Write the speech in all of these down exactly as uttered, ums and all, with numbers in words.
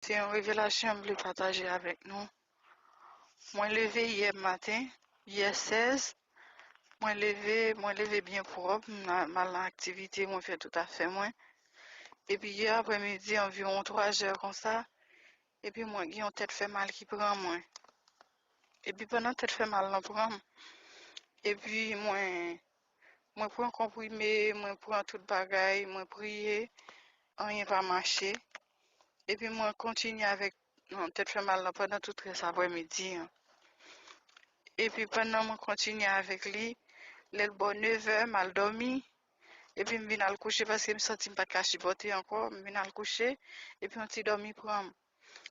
Se yon revelasyon m vle pataje avèk nou. Mwen leve yè maten, yè sèz, mwen leve, mwen leve byen pwòp, m al, m al nan aktivite, mwen fè tout afè mwen. Epi yè aprèmidi, anviwon twa zè konsa, epi mwen gen yon tèt fè mal ki pran mwen. Epi pandan tèt fè mal lan pran m, epi mwen, mwen pran konprime, mwen pran tout bagay, mwen priye, anyen pa mache. Epi mwen kontinye avèk, non, tèt fè mal lan pandan tout rès aprèmidi an. Epi pandan mwen kontinye avèk li, lè l bò nevè, m al dòmi. Epi m vin al kouche paske m santi m pa t ka sipòte ankò. M vin al kouche, epi yon ti dòmi pran m.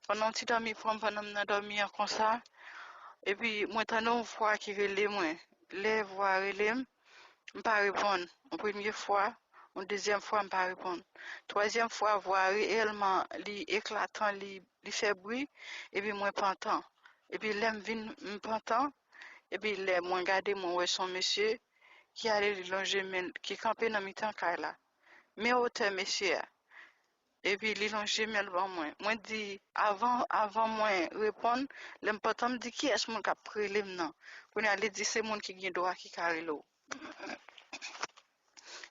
Pandan yon ti dòmi pran m, pandan m nan dòmi an konsa, epi mwen tande yon vwa ki rele mwen. Lè vwa a rele m, m pa reponn. Yon premye fwa, yon dezyèm fwa, m pa reponn. Twazyèm fwa, vwa a reyèlman, li eklatan, li, li fè bri, epi mwen pantan. Epi lè m vin, m pantan, epi lè mwen gade, mwen wè se yon mesye ki ale, li lonje men l, ki kanpe nan mitan kay la. Men wotè mesye a. Epi li lonje men l ban mwen. Mwen di, avan, avan mwen reponn, lè m pantan, m di, "Kiyès moun k ap rele m nan?" Kounye a, li di, "Se moun ki gen dwa ki ka rele w."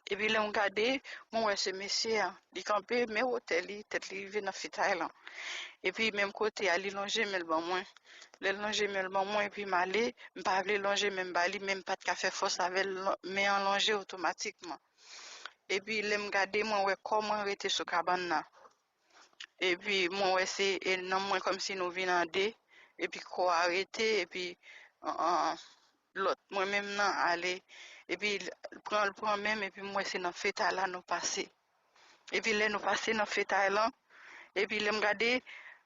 Epi lè m gade, mwen wè se mesye a. Li kanpe, men wotè li, tèt li rive nan fetay lan. Epi menm kote a, li lonje men l ban mwen. Lè l lonje men l ban mwen, epi m ale, m pa vle lonje men m ba li, men m pa t ka fè fòs avè l, men an lonje otomatikman. Epi lè m gade, mwen wè kò mwen rete sou kabann nan. Epi mwen wè se, e, nanm mwen kòmsi nou vin an de, epi kò a rete, epi, an, an, lòt mwen menm nan ale. Epi l pran, l pran men m, epi mwen wè se nan fetay la nou pase. Epi lè nou pase nan fetay lan, epi lè m gade,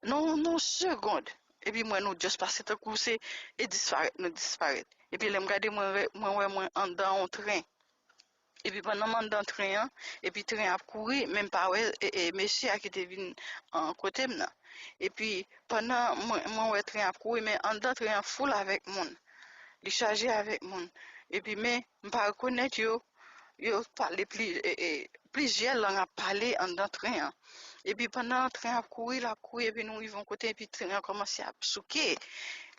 nan, nan yon segond, epi mwen nou just pase tankou se, e disparèt, nou disparèt. Epi lè m gade, mwen wè, mwen wè mwen anndan yon tren. Epi pandan m anndan tren an, epi tren ap kouri, men m pa wè, e, e, mesye a ki te vin, an, kote m nan. Epi pandan mwen, mwen wè tren ap kouri, men anndan tren an full avèk moun. Li chaje avèk moun. Epi men m pa rekonèt yo, yo pale pli, e, e, plizyè lang ap pale anndan tren an. Epi pandan tren ap kouri, l ap kouri, epi nou rive yon kote, epi tren an kòmanse ap souke.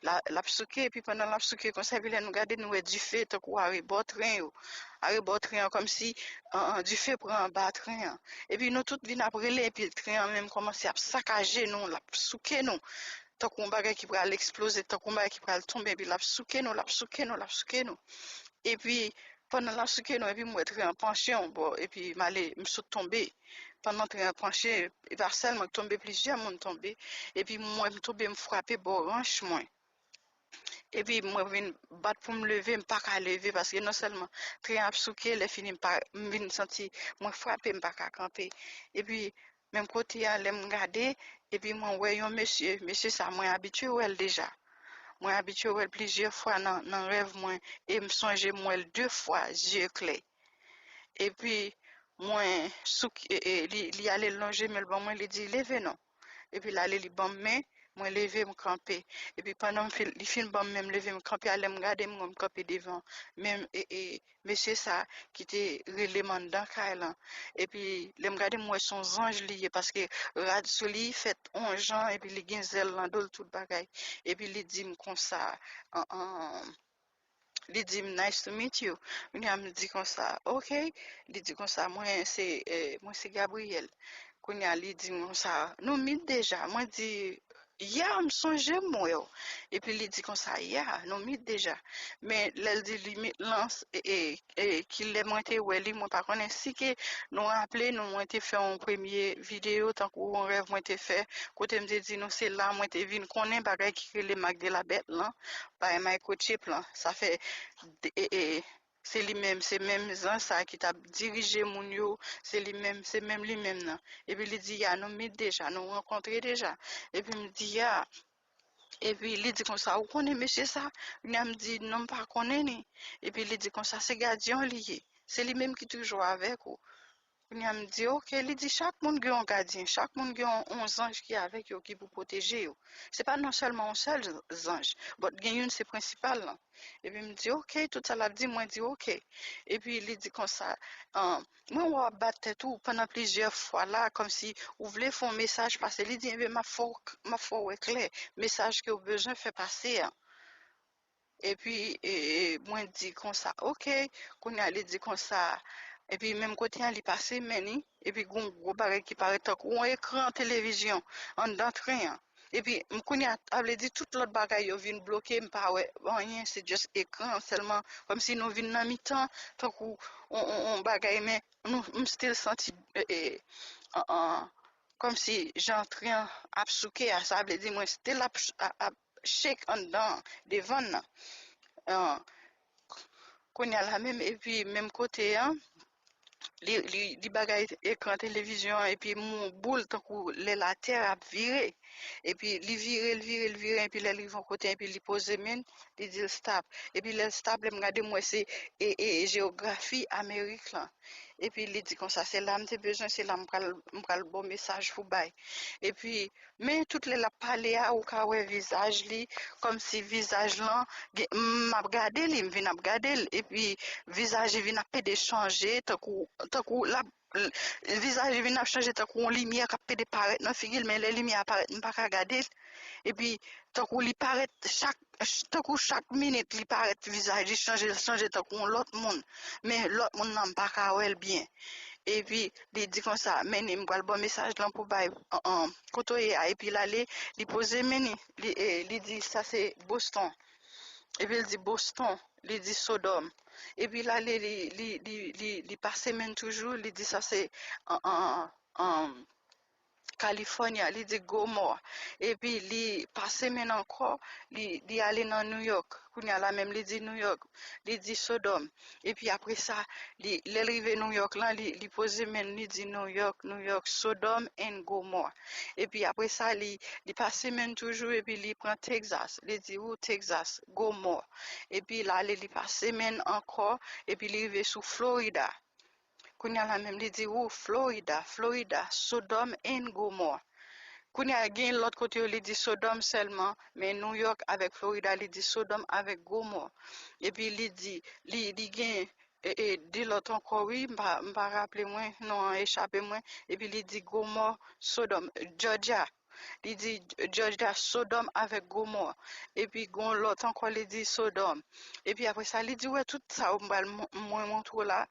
La, l ap souke, epi pandan l ap souke konsa, epi lè nou gade, nou wè dife, tankou arebò tren yo. Arebò tren an, kòmsi, an, an, dife pran anba tren an. Epi nou tout vin ap rele, epi tren an menm kòmanse ap sakaje nou, l ap souke nou. Tankou yon bagay ki pral eksploze, tankou yon bagay ki pral tonbe, epi l ap souke nou, l ap souke nou, l ap souke nou. Epi, pandan l ap souke nou, epi m wè tren an panche yon bò, epi m ale, m sot tonbe. Pandan tren an panche, e pa sèl mwen k tonbe, plizyè moun tonbe. Epi m wè m tonbe, m frape bò ranch mwen. Epi mwen vin bat pou m leve, m pa ka leve, paske non sèlman tren an ap souke, lè fini m pa, m vin santi mwen frape, m pa ka kanpe. Epi menm kote a, lè m gade, epi mwen wè yon mesye, mesye sa, mwen abitye wè l deja. Mwen abitye wè l plizyè fwa nan, nan rèv mwen, e m sonje m wè l de fwa, zye klè. Epi mwen, sou, e, e, li, li ale lonje men l ban mwen, li di, "Leve non." Epi l ale, li ban m men, mwen leve, m kanpe. Epi pandan m fin, li fin ban m men, m leve, m kanpe, a lè m gade, m wè m kanpe devan menm, e, e, mesye sa ki te rele m anndan kay lan. Epi lè m gade, m wè se yon zanj li ye, paske rad sou li fèt yon jan, epi li gen zèl nan do l, tout bagay. Epi li di m konsa, an, an, li di m, "Nice to meet you." Kounye a m di konsa, "Ok." Li di konsa, "Mwen se, eh, mwen se Gabriel." Kounye a li di m konsa, "Nou meet deja?" Mwen di, "Ya, m sonje m wè w." Epi li di konsa, "Ya, nou meet deja." Men lè l di li meet lan, e, e, e, kilè mwen te wè li, mwen pa konnen si ke nou raple nou, mwen te fè yon premye videyo, tankou yon rèv mwen te fè, kote m te di nou se la mwen te vin konnen bagay ki rele Mak de la Bèt lan, bay microchip lan. Sa fè, e, e, se li menm, se menm zanj sa ki t ap dirije moun yo, se li menm, se menm li menm nan. Epi li di, "Ya, nou meet deja, nou rankontre deja." Epi m di, "Ya." Epi li di konsa, "Ou konnen mesye sa?" Kounye a m di, "Non, m pa konnen li." Epi li di konsa, "Se gadyen w li ye. Se li menm ki toujou avèk ou." Kounye a m di, oke, li di, chak moun gen yon gadyen, chak moun gen yon, yon zanj ki avèk yo, ki pou pwoteje yo. Se pa non sèlman yon sèl zanj, but gen youn se prensipal lan. Epi m di, oke, tout sa l ap di, mwen di, oke. Epi li di konsa, mwen wè w ap bat tèt ou pandan plizyè fwa la, kòmsi ou vle fè yon mesaj pase. Li di, enben, m ap fè w, m ap fè w wè klè mesaj ke w bezwen fè pase an. Epi e, e, mwen di konsa, oke, kounye a li di konsa, epi menm kote a li pase men li, epi gon gwo bagay ki parèt tankou yon ekran televizyon anndan tren an. Epi m kounye a, a vle di tout lòt bagay yo vin bloke, m pa wè anyen, se just ekran sèlman, kòmsi nou vin nan mitan, tankou on, on, on bagay, men nou, m still santi e, e, an, an, kòmsi jan tren an ap souke a, sa vle di mwen still ap, ap, ap shake anndan, devan nan. An, kounye a la menm, epi menm kote an, li, li, li bagay ekran televizyon an, epi m wè yon boul tankou lè latè ap vire. Epi li vire, l vire, l vire, epi lè l rive yon kote, epi li poze men, li di l stop. Epi lè l stop, lè m gade, m wè se e, e, jewografi Amerik lan. Epi li di konsa, se la m te bezwen, se la m pral, m pral ba w mesaj pou bay. Epi, men tout lè l ap pale a, ou ka wè vizaj li, kòmsi vizaj lan, gen, m ap gade li, m vin ap gade l, epi vizaj li vin ap pede chanje, tankou, tankou l ap, vizaj li vin ap chanje tankou yon limyè k ap pede parèt nan figi l, men lè limyè a parèt, m pa ka gade l. Epi, tankou li parèt chak, tankou chak minit li parèt, vizaj li chanje, l chanje tankou yon lòt moun. Men lòt moun nan, m pa ka wè l byen. Epi, li di konsa, men m pral ba w mesaj lan pou bay, an, an, kote w ye a. Epi l ale, li poze men li, li, e, li di, sa se Boston. Epi l di, Boston, li di, Sodòm. Epi l ale, li, li, li, li, li pase men toujou, li di, sa se, an, an, an, California, li di Gomò. Epi li pase men ankò, li, li ale nan New York. Kounye a la menm, li di New York, li di Sodòm. Epi apre sa, li, lè l rive New York lan, li, li poze men, li di New York, New York, Sodom and Gomorrah. Epi apre sa, li, li pase men toujou, epi li pran Texas. Li di, ou Texas, Gomorrah. Epi l ale, li pase men ankò, epi li rive sou Florida. Kounye a la menm, li di, ou Florida, Florida, Sodom and Gomorrah. Kounye a, gen lòt kote yo, li di Sodòm sèlman, men New York avèk Florida, li di Sodòm avèk Gomò. Epi li di, li, li gen, e, e, de lòt ankò, wi, m pa, m pa raple mwen, non an echape mwen. Epi li di Gomò, Sodòm, Georgia. Li di Georgia, Sodòm avèk Gomò. Epi gon lòt ankò, li di Sodòm. Epi apre sa, li di, wè, tout sa yo m pral mon-, mwen montre w la.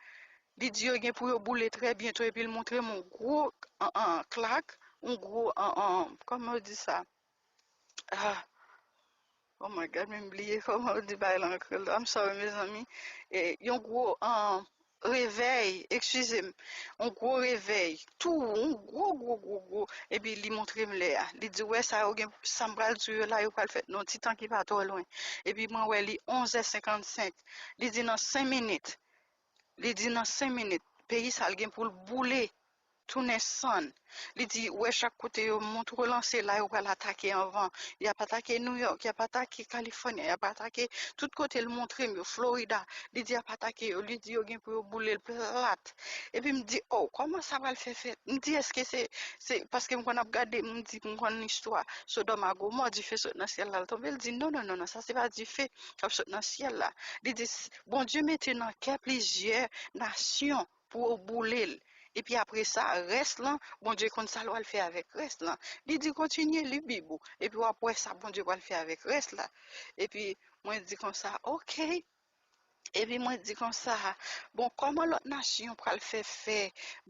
Li di yo gen pou yo boule trè byento, epi l montre m yon gwo, an, an, klak, yon gwo, an, an, kòman yo di sa? Ah, oh my God, men m bliye kòman yo di bagay la an kreyòl. I'm sorry, mezanmi. E, yon gwo, an, revèy, eskize m, yon gwo revèy, tou, yon gwo, gwo, gwo, gwo. Epi li montre m lè a. Li di, wè, sa yo gen, sa m pral di w yo la, yo pral fèt nan yon ti tan ki pa twò lwen. Epi mwen wè li onz è senkannsenk. Li di nan senk minit. Li di nan senk minit, peyi sa l gen pou l boule, tounen sann. Li di, wè chak kote yo montre w lan, se la yo pral atake anvan. Y ap atake New York, y ap atake California, y ap atake tout kote l montre m yo, Florida. Li di y ap atake yo, li di yo gen pou yo boule l plat. Epi m di, oh, kòman sa pral fè fèt? M di, èske se, se paske m konn ap gade, m di, m konn istwa Sodòm a Gomò, dife sot nan syèl la, l tonbe. L di, non, non, non, non, sa se pa dife k ap sot nan syèl la. Li di, s-, Bondye mete nan kè plizyè nasyon pou yo boule l. Epi apre sa, rès lan, Bondye konn sa l pral fè avèk rès lan. Li di, kontinye li Bib ou, epi w ap wè sa Bondye pral fè avèk rès la. Epi mwen di konsa, oke. Epi mwen di konsa, bon, kòman lòt nasyon pral fè fè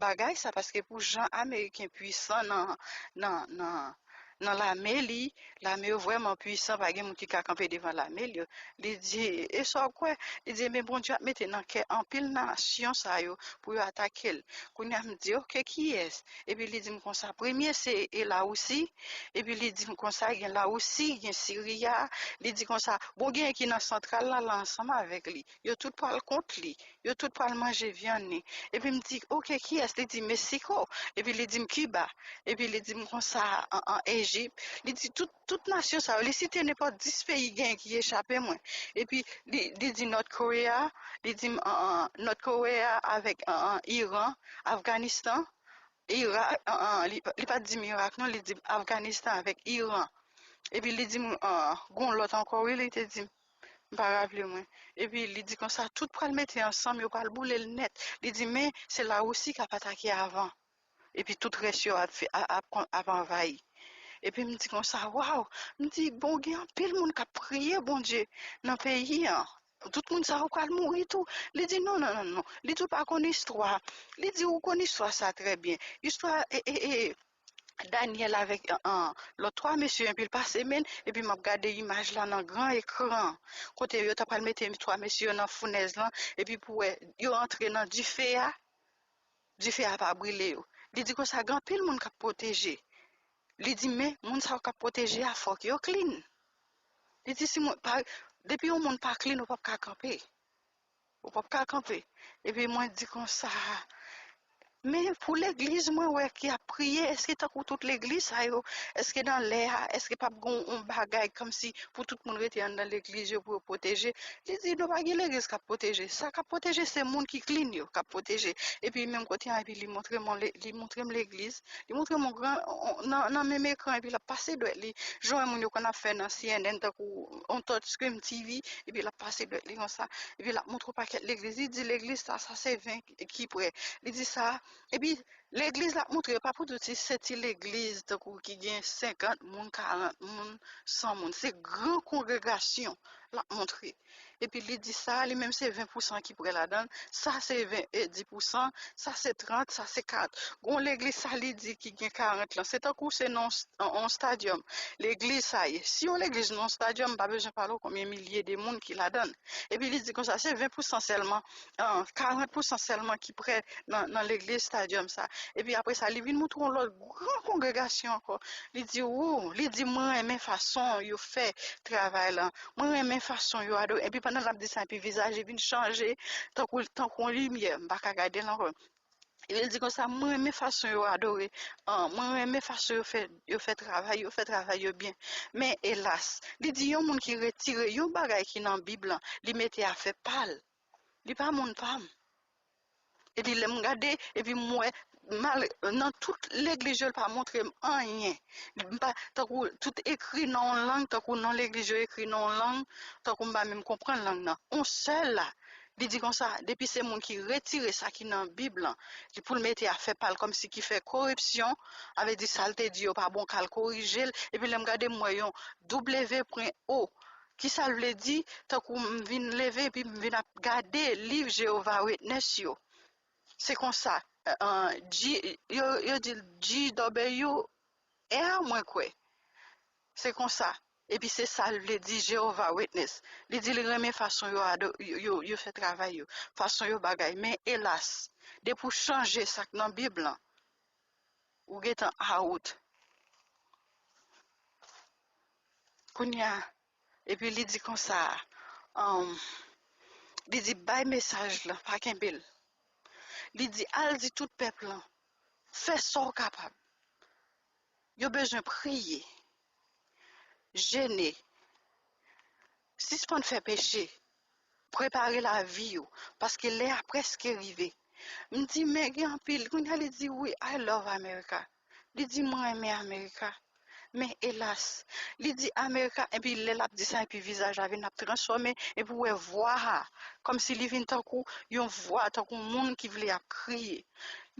bagay sa? Paske pou jan Ameriken pwisan nan, nan, nan, nan lame li, lame yo vrèman pwisan, pa gen moun ki ka kanpe devan lame li yo. Li di, e sa w kwè? Li di, men Bondye ap mete nan kè anpil nasyon sa yo pou yo atake l. Kounye a m di, oke, kiyès? Epi li di m konsa, premye se e Lawousi, epi li di m konsa, gen Lawousi, gen Siriya. Li di konsa, bon, gen ki nan santral la, la ansanm avèk li. Yo tout pral kont li. Yo tout pral manje vyann li. Epi m di, oke, kiyès? Li di, Meksiko. Epi li di m, Kiba. Epi li di m konsa, an, an, Ejip. Li di tout, tout nasyon sa yo, li site nenpòt dis peyi genyen ki echape mwen. Epi li, li di Nòt Korea, li di m, an, an, Nòt Korea avèk an, an, Iran, Afganistan, Irak, an, an, li, li pa t di m Irak non, li di m Afganistan avèk Iran. Epi li di m, an, gon lòt ankò, wi, li te di m, m pa raple mwen. Epi li di konsa, tout pral mete ansanm, yo pral boule l nèt. Li di, men se Larisi k ap atake avan. Epi tout rès yo ap, ap, ap anvayi. Epi m di konsa, waw, m di, bon, gen anpil moun k ap priye Bondye nan peyi an. Tout moun sa yo pral mouri tou. Li di, non, non, non, non. Li di, ou pa konn istwa. Li di, ou konn istwa sa trè byen. Istwa, e, e, e, Danyèl avèk an, an, lòt twa mesye, epi l pase men, epi m ap gade imaj la nan gran ekran, kote yo ta pral mete twa mesye yo nan founèz lan, epi pou wè, yo antre nan dife a, dife a pa brile yo. Li di konsa, gen anpil moun k ap pwoteje. Li di, men, moun sa yo k ap pwoteje a, fòk yo clean. Li di, si moun pa, depi yon moun pa clean, ou p ap ka kanpe. Ou p ap ka kanpe. Epi mwen di konsa, men pou legliz, mwen wè ki ap priye, èske tankou tout legliz sa yo, èske nan lè a, èske p ap gen yon bagay kòmsi pou tout moun rete anndan legliz yo pou yo pwoteje? Li di, non, pa gen legliz k ap pwoteje. Sa k ap pwoteje, se moun ki clean yo k ap pwoteje. Epi menm kote a, epi li montre m, li montre m legliz. Li montre m yon gran, nan, nan menm ekran, epi l ap pase dwèt li. Jan moun yo konn ap fè nan C N N, tankou yon touch screen T V, epi l ap pase dwèt li konsa. Epi l ap montre w pakèt legliz. Li di, legliz sa, sa se ven ki prè. Li di sa, epi legliz l ap montre, pa pou tout ti, se ti legliz, tankou ki gen senkant moun, karant moun, san moun. Se gran kongregasyon l ap montre. Epi li di sa, li menm se ven pousan ki prè ladan l, sa se ven, e, dis pousan, sa se trant, sa se kat. Gon legliz sa li di ki gen karant lan, se tankou se nan yon, yon stadyòm. Legliz sa ye. Si yon legliz nan yon stadyòm, m pa bezwen pale w konbyen milye de moun ki ladan l. Epi li di konsa, se ven pousan sèlman, an, karant pousan sèlman ki prè nan, nan legliz stadyòm sa. Epi apre sa, li vin montre yon lòt gran kongregasyon ankò. Li di, ou, li di, mwen renmen fason yo fè travay lan. Mwen renmen fason yo adore. Epi pandan l ap di sa, epi vizaj li vin chanje, tankou, tankou yon limyè. M pa ka gade l ankò. Epi l di konsa, mwen renmen fason yo adore. An, mwen renmen fason yo fè, yo fè travay, yo fè travay yo byen. Men elas, li di yon moun ki retire yon bagay ki nan Bib lan, li mete afè pa l. Li pa moun pa m. Epi lè m gade, epi m wè, mal, nan tout legliz yo, l pa montre m anyen. M pa, tankou tout ekri nan yon lang, tankou non legliz yo ekri nan yon lang, tankou m pa menm konprann lang nan. On sèl la, li di konsa, depi se moun ki retire sa ki nan Bib lan, li pou l mete afè pa l kòmsi ki fè koripsyon, sa vle di sa l te di yo pa bon, k al korije l, epi lè m gade, m wè yon W pwen O. Kisa l vle di? Tankou m vin leve epi m vin ap gade liv Jehovah Witness yo. Se konsa, euh, G, yo, yo di l G W R, mwen kwè. Se konsa. Epi se sa l vle di Jehovah Witness. Li di li renmen fason yo, ado, yo, yo, yo fè travay yo, fason yo bagay. Men elas, depi w chanje sa k nan Bib lan, ou gentan out. Kounye a, epi li di konsa, um, li di, bay mesaj lan, pa kenbe l. Li di, al di tout pèp lan, fè sa w kapab. Yo bezwen priye, jene, sispann fè peche, prepare lavi yo, paske lè a prèske rive. M di, men gen anpil, kounye a li di, wi, I love America. Li di, mwen renmen America. Men elas, li di America, epi lè l ap di sa, epi vizaj la vin ap transfòme, epi w wè vwa a, kòmsi li vin tankou yon vwa, tankou moun ki vle ap kriye.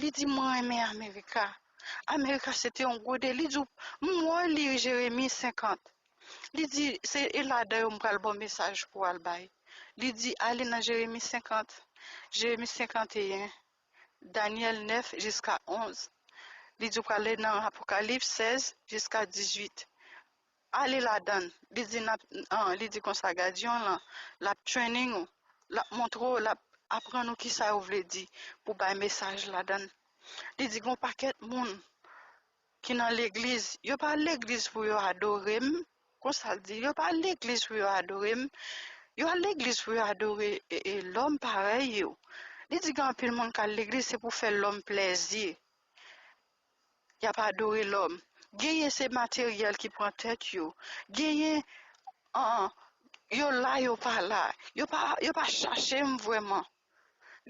Li di, mwen renmen America. America se te yon gode. Li di, m wè w li Jeremi senkant. Li di, se e ladan yo m pral ba w mesaj pou w al bay. Li di, ale nan Jeremi senkant, Jeremi senkanteyen, Danyèl nèf jiska onz. Li di w prale nan Apokalips sèz jiska dizuit. Ale ladan l. Li di, n ap, an, li di konsa, gadyon lan, l ap training ou, l ap montre w, l ap aprann ou kisa yo vle di pou bay mesaj ladan l. Li di, gon pakèt moun ki nan legliz, yo pa al legliz pou yo adore m, konsa l di, yo pa al legliz pou yo adore m, yo al legliz pou yo adore e, e, lòm parèy yo. Li di gen anpil moun k al legliz se pou fè lòm plèzi. Y ap adore lòm. Genyen se materyèl ki pran tèt yo. Genyen, an, yo la, yo pa la. Yo pa, yo pa chache m vrèman.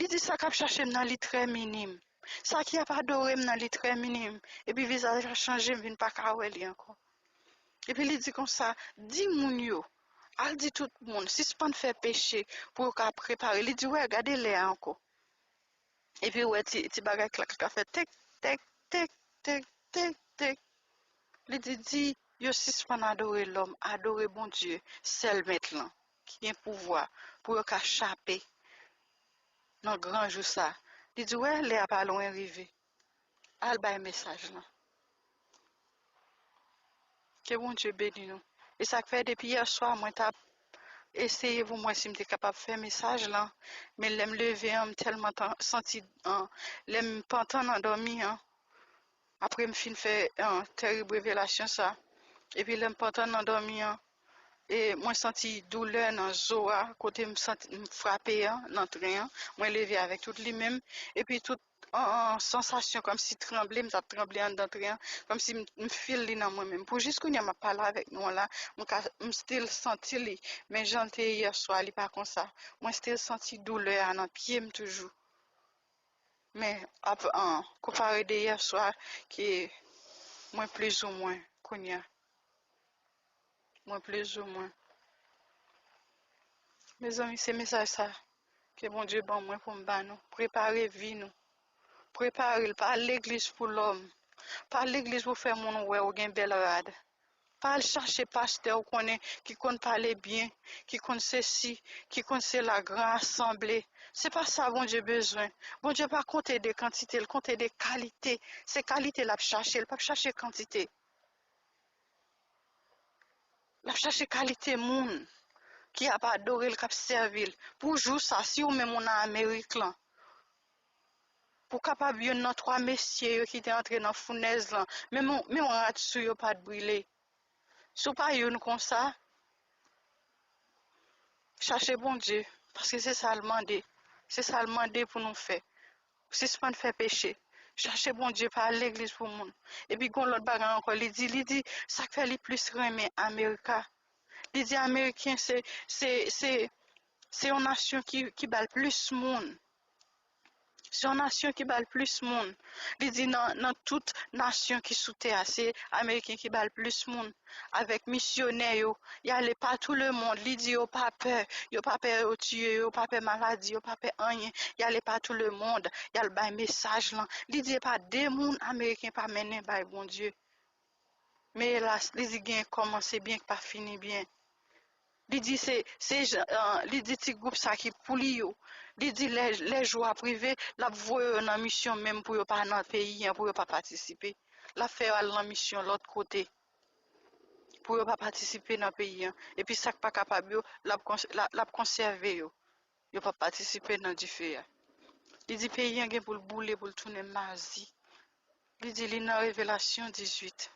Li di sa k ap chache m nan li trè minim. Sa ki ap adore m nan li trè minim. Epi vizaj la chanje, m vin pa ka wè li ankò. Epi li di konsa, di moun yo, al di tout moun, sispann fè peche pou yo ka prepare. Li di, wè, gade lè a ankò. Epi ou wè ti, ti bagay klak la ka fè tek, tek, tek, tek, tek, tek. Li di, di yo sispann adore lòm, adore Bondye, sèl Mèt lan, ki gen pouvwa pou yo ka chape nan gran jou sa. Li di, wè, lè a pa lwen rive. Al bay mesaj lan. Ke Bondye beni nou. E sa k fè depi yè swa mwen t ap eseye pou m wè si m te kapab fè mesaj lan. Men lè m leve an, m tèlman tan, santi an, lè m pantan nan dòmi an, apre m fin fè an, tèrib revelasyon sa, epi lè m pantan nan dòmi an, e mwen santi doulè nan zo a, kote m santi m frape an, nan tren an, mwen leve avèk tout li menm, epi tout an, an, sansasyon kòmsi tranble, m t ap tranble anndan tren an, kòmsi m, m fil li nan mwen menm. Pou jis kounye a m ap pale avèk nou an la, m ka, m still santi li, men jan l te ye yè swa, li pa konsa. Mwen still santi doulè a nan pye m toujou. Men, ap, an, konpare de yè swa, ke mwen plizoumwen kounye a. Mwen plizoumwen. Mezanmi, se mesaj sa ke Bondye ban mwen pou m ba nou. Prepare vi nou. Prepare l. Pa al legliz pou lòm. Pa al legliz pou fè moun wè ou gen bèl rad. Pa al chache pastè ou konnen ki konn pale byen, ki konn sesi, ki konn sela, gran asanble. Se pa sa Bondye bezwen. Bondye pa konte de kantite, l konte de kalite. Se kalite l ap chache, l p ap chache kantite. L ap chache kalite moun ki ap adore l, k ap sèvi l. Pou jou sa, si ou menm ou nan Amerik lan, pou kapab youn nan twa mesye yo ki te antre nan founèz lan, menm, menm rad sou yo pa t brile. Si w pa youn konsa, chache Bondye, paske se sa l mande. Se sa l mande pou nou fè. Sispann fè peche. Chache Bondye, pa al legliz pou moun. Epi gon lòt bagay ankò, li di, li di, sa k fè li plis renmen Amerika. Li di Ameriken se, se, se, se yon nasyon ki, ki ba l plis moun. Se yon nasyon ki ba l plis moun. Li di nan, nan tout nasyon ki sou tè a, se Ameriken ki ba l plis moun. Avèk misyonè yo, y ale patou lemonn. Li di yo pa pè, yo pa pè yo tiye yo, yo pa pè maladi, yo pa pè anyen. Y ale patou lemonn, y al bay mesaj lan. Li di e pa de moun Ameriken pa mennen bay Bondye. Men elas, li di gen kòmanse byen k pa fini byen. Li di se, se jan, an, li di ti gwoup sa ki pou li yo. Li di lè, lè jou ap rive, l ap voye yo nan misyon menm pou yo pa nan peyi an, pou yo pa patisipe. L ap fè yo al nan misyon lòt kote pou yo pa patisipe nan peyi an. Epi sa k pa kapab yo, l ap kons-, l ap, l ap konsève yo. Yo p ap patisipe nan dife a. Li di peyi an gen pou l boule, pou l tounen mazi. Li di li nan Revelasyon dizuit.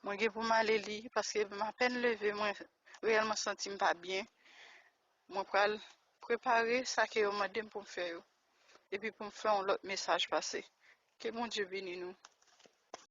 Mwen gen pou m ale li, paske m apèn leve, mwen reyèlman santi m pa byen. Mwen pral prepare sa ke yo mande m pou m fè yo. Epi pou m fè yon lòt mesaj pase. Ke Bondye beni nou.